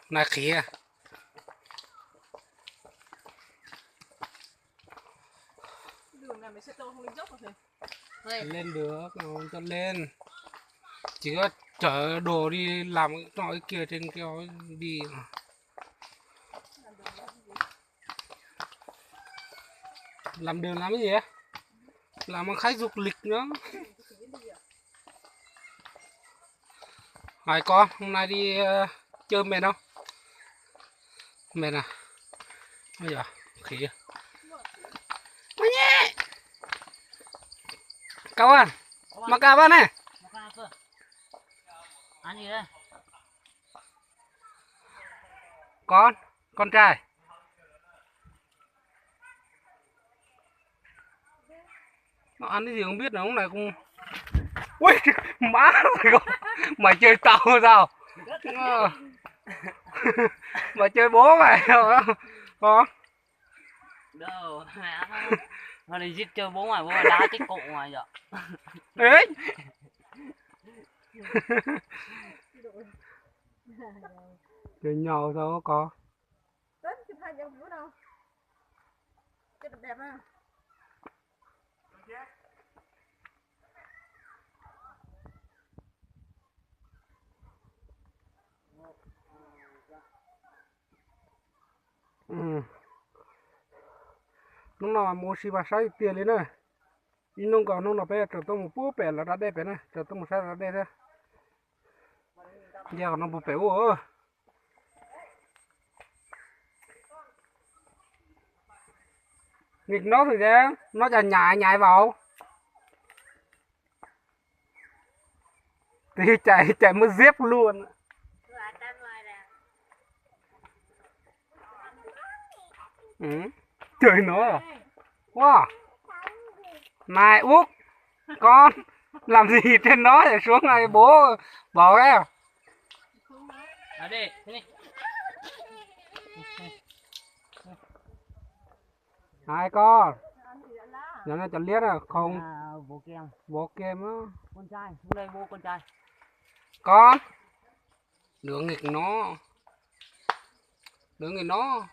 Nai qhiv. Lên được, cho lên. Chỉ có chở đồ đi làm nọ cái kia trên kia đi. Làm đường làm cái gì á? Làm khách du lịch nữa. Hỏi con, hôm nay đi ờ, chơi mệt không? Mệt à? Ôi giời, khỉ. Ôi nhé. Cậu à, mà cậu bạn này. Ăn gì đây? Con, con trai. Nó ăn cái gì không biết, nó lúc này cũng... Ui, má, mày chơi tao sao? Ờ. Mày chơi bố mày hả? Hả? Đâu, mày ăn thôi. Nó đi giết chơi bố mày, bố mày đá chết cậu mày vậy. Ê! Chơi nhau sao có? Tết chụp hai chụp bữa đâu. Cho đẹp đẹp ha. Hnub no mus ua si mas saib tiag li na. Ib hnub nkaus hnub no peb tseem tuaj mus pub pem lawv da dej pem na, tseem tuaj mus saib lawv da dej thiab. Nce qhov no puag pem ub. Nghịch nó thì thế, nó chả nhảy, nhảy vào. Thì chạy, chạy mất dép luôn. Ừ. Trời nó. Wow. Này Út, con làm gì trên đó vậy, xuống này bố bảo đấy. Ở đây, thế này. Hai con. Nhỏ này chọn liếc à, không. À, vỗ kem. Vỗ kem á. Con trai, xuống đây bố con trai. Con. Đứa nghịch nó. Đứa nghịch nó.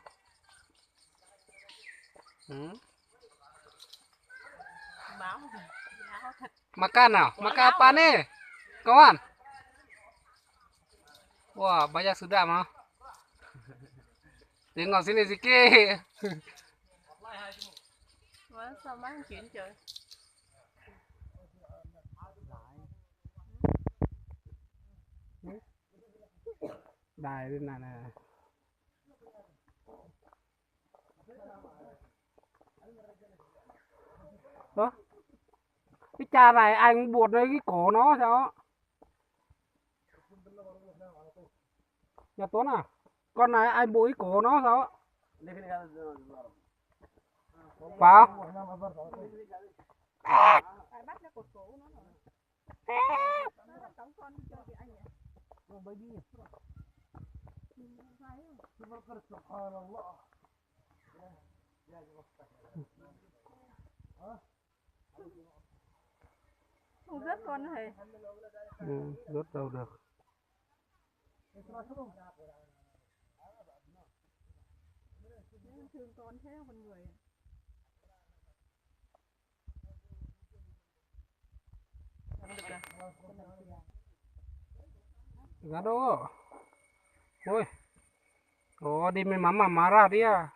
Ừ. Máu. Máu thật. Mà can nào? Mà can pan đi. Công an. Ua, ba ya su dam hos. Tes ngos xib ne xi ke. Đài lên này nè. Ơ, cái cha này anh buộc nó cái cổ nó sao? Nhà Tuấn à, con này anh buộc cái cổ nó sao? Phải không? Không rớt con hề. Ừ, rớt đâu được. Thương con thế con người. Gắn đâu? Ôi. Ủa, đi may mắm mà má ra đi à?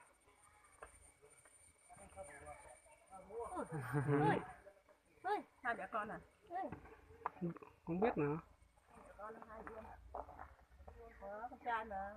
Ơi, hai đứa con à? Không biết nữa. Con hai đứa. Có con trai mà.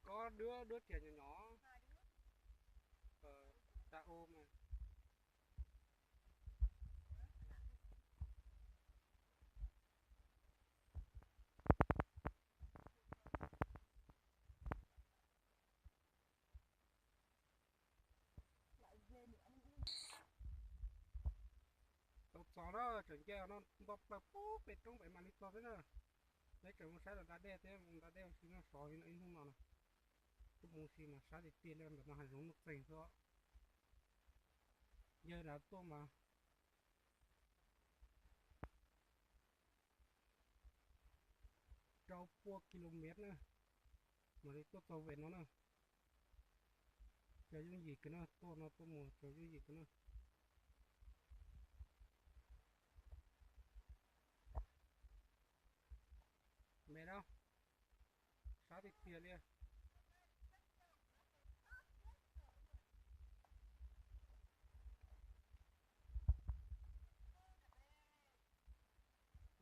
Có đứa đứa trẻ nhỏ nhỏ. Khô mas. Tau txog na, tseem nce no nto plaws pub pem roob pem mam li txog thiab na. Neb tseem mus saib los da dej thiab, mus da dej ua si no, sov li no ib hnub no na. Tuaj mus si mas sab tiag tiag li, ntawm no hav zoov nuj txeeg xwb. Yawg lawv tuaj mas rau pua kilomev na, mam li tuaj txog vem no na. Cov yooj yim kawg na, tuaj no tuaj mus cov yooj yim kawg na. Me no, sab tiag tiag li.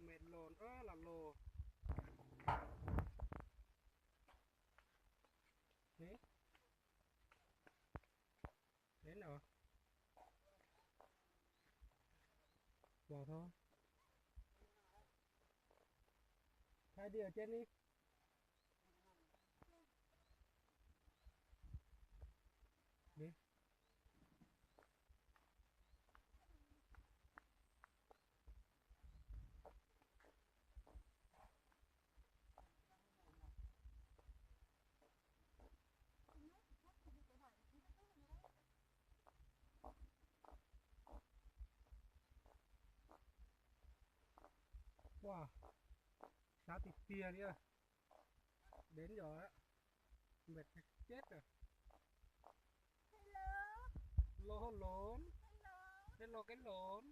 Me los los los. Thế, thế nào? Vào thôi. Thay đi ở trên đi. Đi. Wow, sab tiag tiag li. Đến rồi á. Mệt chết rồi. Lô lốn. Hello cái lốn.